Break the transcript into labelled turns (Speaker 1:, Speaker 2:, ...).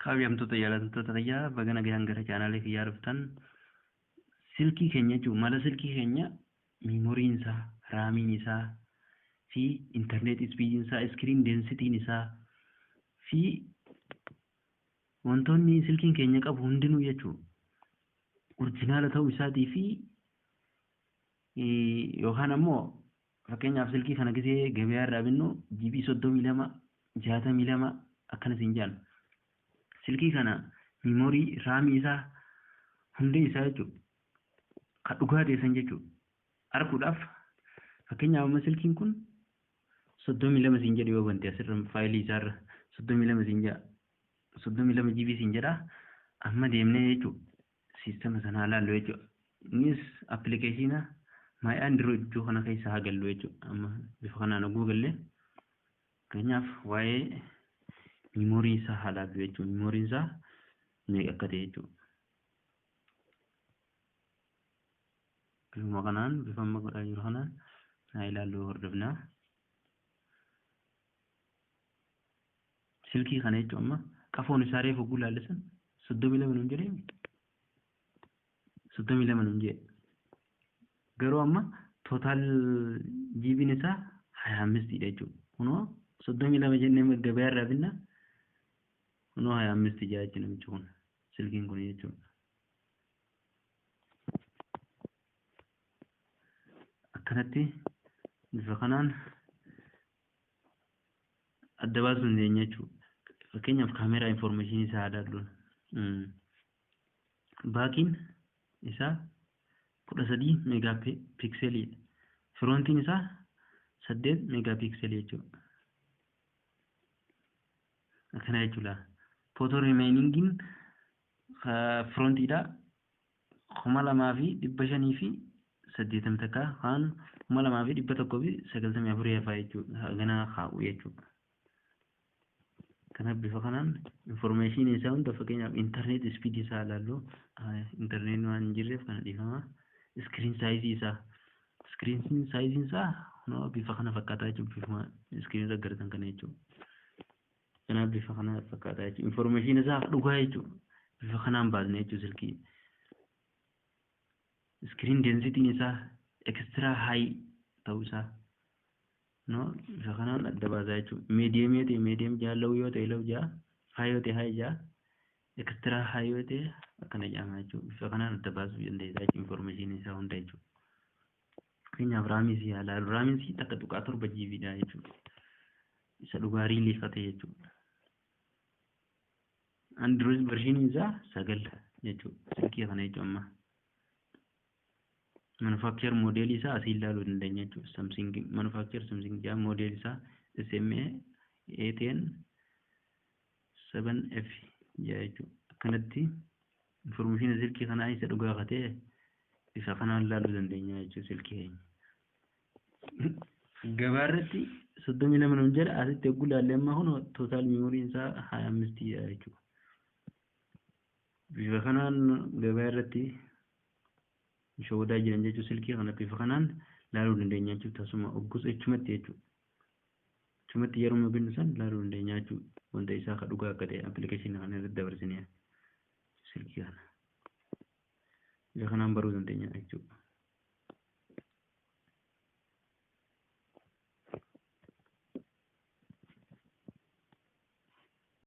Speaker 1: Kabajamtoota jaallatamtoota kiyyaa, baga nagaan gara chaanaalee kiyyaa dhuftan. Silkii keenya jechuun mala silkii keenya memoryn isaa, RAMiin isaa fi internet speediin isaa, screen densityn isaa fi wantoonni silkiin keenya qabu hundinuu jechuun original ta'uu isaatii fi yookaan ammoo fakkeenyaaf silkii kana gisee gabayaa irraa binnu GB 32, 62 akkana siin jedhan. Silkii kana memory, RAM isaa, hundee isaa jechuudha. Kan dhugaa ta'e jechuudha. Arguudhaaf fakkeenyaaf amma silkiin kun 32 siin jedhu yoo bante, asirra faayilii isaarra 32 siin jedha. 32 GB siin jedha. Amma deemnee jechuudha system sanaa laallu jechuudha. Innis application My Android jechuu kana keessa haa gallu jechuudha. Amma bifa kanaan oguu gallee, fakkeenyaaf waa'ee memory isaa haa laallu jechuudha. Memoryn isaa meeqa akka ta'e jechuudha. Bifuma kanaan, bifa amma godhaa jiru kanaan haa ilaallu, hordofnaa. Silkii kana jechuun amma qafoon isaa reefu oguu laallisan 32 nuun jedhee, 32 nuun jedhe. Garuu amma total GB'n isaa 25dha jechuudha. Kunoo 32 jennee gabayaa irraa binna, kunoo 25 jaa jechuudha namichi kun, silkiin kun jechuudha. Akkanatti bifa kanaan adda baasuu dandeenya jechuudha. Fakkeenyaaf kaameraa information isaa haa ilaallu. Backiin isaa 13 megapixeliidha. Frontiin isaa 8 megapixelii jechuudha. Akkana jechuudha. Photo remainingiin frontiidha 2581, kaan 2194 hafaa jechuudha. Ganaa kaa'u jechuudha. Kanaaf bifa kanaan information isaa hunda, fakkeenyaaf internet speed isaa ilaallu, internet waan hin jirreef kana dhiifama. Screen size isaa, screen size isaa kunoo bifa kana fakkaataa jechuudha, bifuma screen irra agartan kana jechuudha. Kanaaf bifa kana fakkaataa jechuudha. Information isaa dhugaa jechuudha. Bifa kanaan baasne jechuudha silkii. Screen density isaa extra high ta'uu isaa no bifa kanaan adda baasaa jechuudha. Medium yoo ta'e medium jaa, low yoo ta'e low jaa, high yoo ta'e high jaa, extra high yoo ta'e akkana jedhama jechuudha. Bifa kanaan adda baasuu dandeessa jechuudha information isaa hunda jechuudha. Fakkeenyaaf RAMii si haa ilaalu. RAMiin si 1.7 GB dha jechuudha. Isa dhugaa real ta'e jechuudha. Android version isaa 9 jechuudha. Silkii kana jechuudha amma. Manufacture model isaa asii ilaaluu dandeenya jechuudha. Samsung manufacture Samsung jedha, model isaa SMA A10 7F jedha jechuudha. Akkanatti information silkii kanaa isa dhugaa akka ta'e bifa kanaan ilaaluu dandeenya jechuudha silkii keenya. Gabaa irratti 32 nuun jedha, asitti yogguu ilaalle amma kun total memoryn isaa 25dha jechuudha. Bifa kanaan gabaa irratti shawwadaa jiran jechuudha, silkii kana bifa kanaan ilaaluu dandeenya jechuudha. Tasuma oggus echumatti jechuudha. Echumatti yeroo binnu san ilaaluu dandeenya jechuudha. Wanta isaa ka dhugaa akka ta'e application kana irratti dabarsinee silkii kana. Bifa kanaan baruu dandeenya jechuudha.